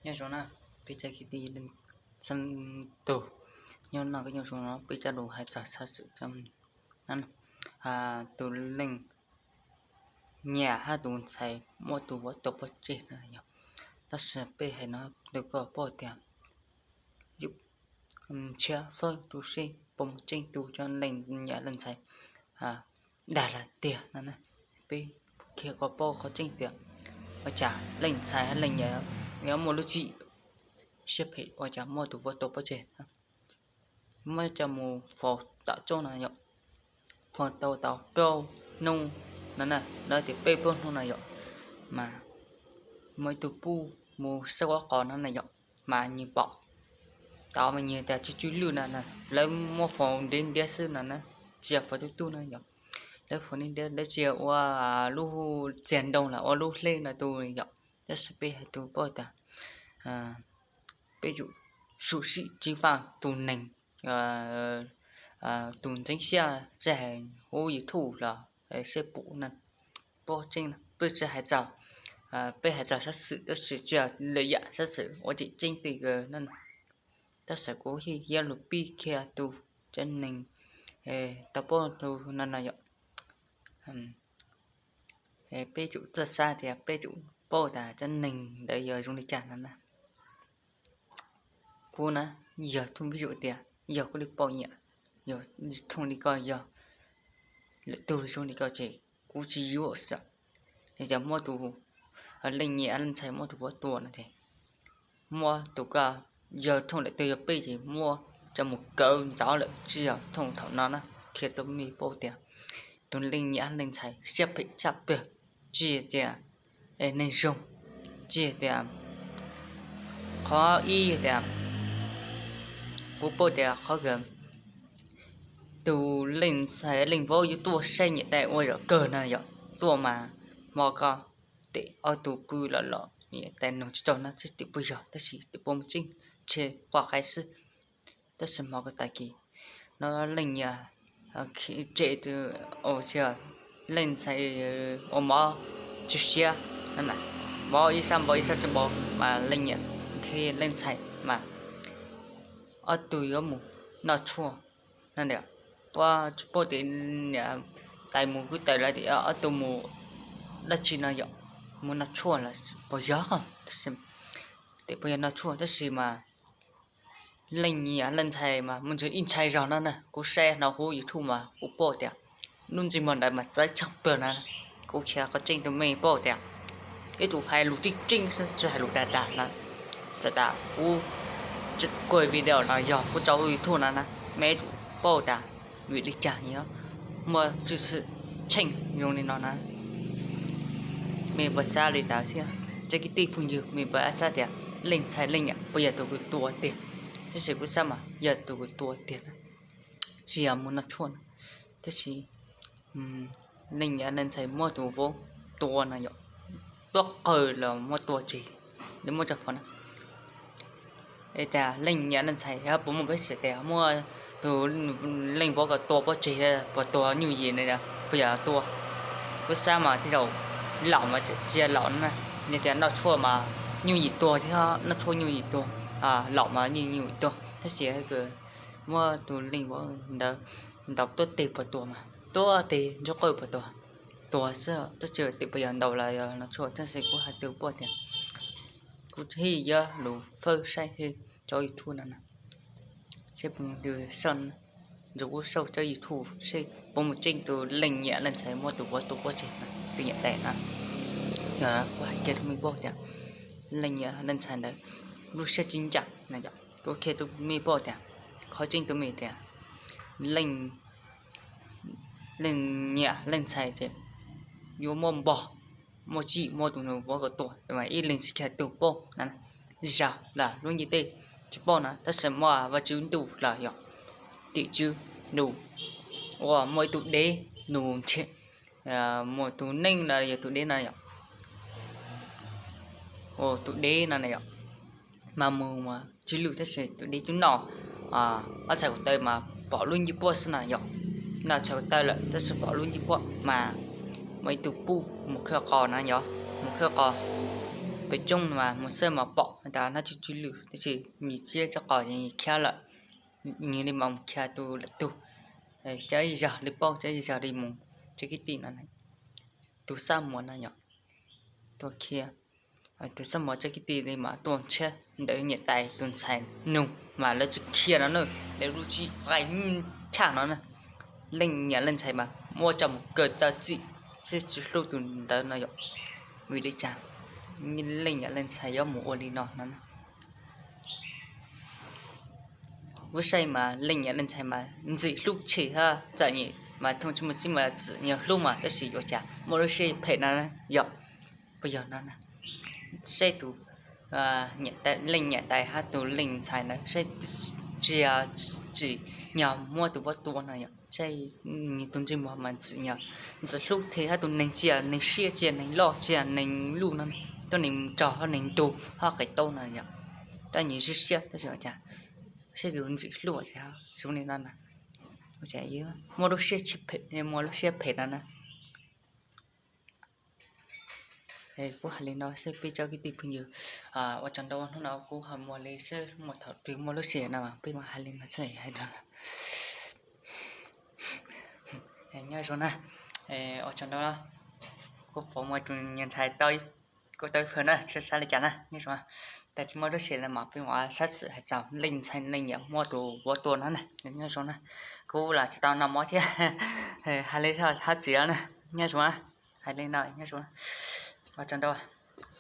Nyob zoo na, peb cov kwv tij leej txhua tus, nyob no kuj nyob zoo no, peb coj lus hais txog xov xwm txog tus leej niam hab tus ntxhais muab tus vauv tua pov tseg na yog. Tab sis peb hais no rau koj paub tias yus ntshiab fawb tu seb puas muaj tseeb tus cov leej niam leej ntxhais dag lawm tiag no na. Peb qhia koj paub qhov tseeb tias ua cas leej ntxhais hab leej niam yuav muaj lub txim siab phem ua cas muab tus vauv tua pov tseg. Muab coj mus faus tom tsob no yom, faus tau tau plaub hnub no na, lawv tias peb plaub hnub no yom, mas muaj ib tug puj mus saib ua qos no na yom, mas nws pom tau mas nws tias tsw tsw lwj no na, lawv muab faus ntiav ntiav xwb no na, tsis yog faus tub tub no yom. Lawv faus ntiav ntiav, lawv tsis yog ua lub txiag ntoo los ua lub hleb no tu yom. Tab sis peb hais tus paub tias peb yuav tsum sim tsis faj tus neeg, tus ntxeev siab txawj hais hauv YouTube los seb puas na, paub tseeb na. Peb tsis hais txog, peb hais txog xov xwm tab sis tsis yog lwm yam xov xwm ua tim tseeb twg na. Tab sis kuv thiaj yuav lug pib qhia tus cov neeg tau paub lug no no yom. Peb yuav tsum txawj xav tias peb yuav tsum paub tas cov neeg ntawd yog zoo li cas no na. Kuv na, yog thooj vis dua tias yog kuv li poj niam, yog thooj li koj, yog lwm tug zoo li koj ces kuv tsis yuav xwb. Yog tias muab tus leej niam leej ntxhais muab tus vauv tua no ces muab tus ko, yog thooj lwm tug yog peb ces muab coj mus kaw ntxov lawm, tsis yog thooj thaum no na. Qhia rau mej paub tias tus leej niam leej ntxhais siab phem tshaj plawg, tsis tias neeg zoo, tsis tias, qhov ib tias kuv paub tias qhov kawg tus leej ntxhais leej vauv yuav tuaj saib niam tais ua zaum kawg no yom, tuaj mas hmo ko tes ob tug pw los los niam tais nug tsis tau no xwb, tim puas yog, tab sis tim puas muaj tseeb, tshe quaj qaib xwb. Tab sis hmo ko tag kis no leej niam tsem tus, leej ntxhais ua mov tsw siab, mov ib sab npau ib sab tsis npau mas leej niam thiab leej ntxhais mas ob tug yuav mus noj tshuaj no. Puas tsis paub tias niam tais mus kwv taws lawm tias ob tug mus dab tsi no yom, mus noj tshuaj los puas yog, tab sis, tes puas yog noj tshuaj tab sis mas leej niam leej ntxhais mas muaj ntsis ib ntshai zog no na. Kuv saib no huv YouTube mas kuv paub tias lub ntsej muag ntawd mas txawv tshaj plawg na. Kuv qhia qhov tseeb rau mej paub tias ib tug hais lus tseeb tseeb xwb tsis hais lus dag dag na. Txawm tas kuv kuj video no yog kuv tso huv YouTube no na, mej yuav tsum paub tas vim li cas yog muaj tshwj xwm tsheej zoo li no na. Mej puas xav li ntawd thiab? Tsoom kwv tij phooj ywg, mej puas xav tias leej ntxhais leej niam puas yog tus kws tua tiag? Tab sis kuv xav mas yog tus kws tua tiag na, tsis yog mus noj tshuaj na. Tab sis leej niam leej ntxhais muab tus vauv tua no yom, tuab qawg los muab tua tseg, li muab tso fo na. Es tas leej niam leej ntxhais puas muaj peev xwm tias muab tus leej vauv ko tua pov tseg, puas tua nyuj yim na, puas yog tua? Kuv xav mas tej zaum laum mas tsis yog laum na, yog tias noj tshuaj mas nyuj yim tuag thiab, noj tshuaj nyuj yim tuag, laum mas nyuj yim tuag, tab sis muab tus leej vauv ntawd ntaus tuab teg puas tuag mas tuab teg ntsuab qawj puas tuag? Tuag xwb, tab sis tim puas yog ntaus los yog noj tshuaj, tab sis kuv hais rau poj tias kuv thiaj yuav lus fawb saib thiab cov YouTube no na, seb puas muaj tus saib, nrog kuv saib cov YouTube seb puas muaj tseeb tus leej niam leej ntxhais muab tus vauv tua pov tseg, tus niam tais na. Yog kuv hais kiag rau mej paub tias leej niam leej ntxhais ntawd lub siab tsis ncaj na yom, kuv qhia rau mej paub tias qhov tseeb rau mej tias leej niam leej ntxhais ces yuav muab npog, muab tsim, muab tus vauv ko tua, mas ib leeg tsis kiag tus paub na, zag los lub ntiaj teb tsis paub na, tab sis muaj Vajtswv ntuj los yog tim tswv nus, uas muaj ib tug dev nus nrhiav, muaj tus neeg los yog tus dev no yom, tus dev no na yom, mas mus tsw lwj tab sis tus dev cub noj ob txhais ko taw mas pom lub ncej puab xwb na yom, noj txhais ko taw lawm tab sis pom lub ncej puab mas muaj ib tug puj mus khawb qos na yom, mus khawb qos, Pem coob mas mus xawb mas pom tas nab tsw tsw lwj tab sis nws tsiab tsob qos khiav lawm, nws li mas mus khiav tus lwm tug, cov zog li paub cov zog li mus tsob kib tij no, tus xab muas no yom, tuaj khiav, tus xab muas tsob kib tij li mas tuaj ntshiab ntawm niam tais tus ntxhais nug mas lawv tsis khiav no na, lawv lub tsis qais tshaj no na. Leej niam leej ntxhais mas muab coj mus kaw txaj txim, seb tsis hlub tus ntawd no yom. Vim li cas leej niam leej ntxhais yuav mus ua li no no na? Kuv saib mas leej niam leej ntxhais mas ntxim hlub tshem hab txom nyem mas thooj tsis muaj xib mas txwm yog hlub mas tab sis yuav cas muaj lub siab phem no yom. Puas yog no na? Saib tus leej niam tais hab tus leej ntxhais ntawd saib tsis yog tsim nyog muab tus vuab tua no yom, saib nws tus ntsej muag mas txwm yog ntxim hlub thiab hab tus neeg tsis yog neeg siab tsis yog neeg loj tsis yog neeg luj no, tuab neeg rog hab neeg ntug hab qe taub no yom. Tab nws siab siab tab sis cas saib tus ntxim hlub zoo li no na, muaj lub siab phem, muaj lub siab phem no na. Kuv hais li no xwb peb tsob kwv tij phooj ywg, ua tsaug ntau, hnub no kuv ho muaj li xwb, muaj thaum twg muaj lub sij hawm no peb mam hais li no xwb hais rau. Nyob zoo na, ua tsaug ntau, kuv pom muaj tus niag ntxhais tau, kuv tau fawm na, tsis xav li cas na, nyob zoo. Tag kis muaj lub sij hawm los mas peb mam sab xwm hais txog leej ntxhais leej niam muab tus vuab tua no na, nyob zoo na. Kuv los tsis tau noj mov thiab, hais li hab tsis na, nyob zoo, hais li no nyob zoo, ua tsaug ntau.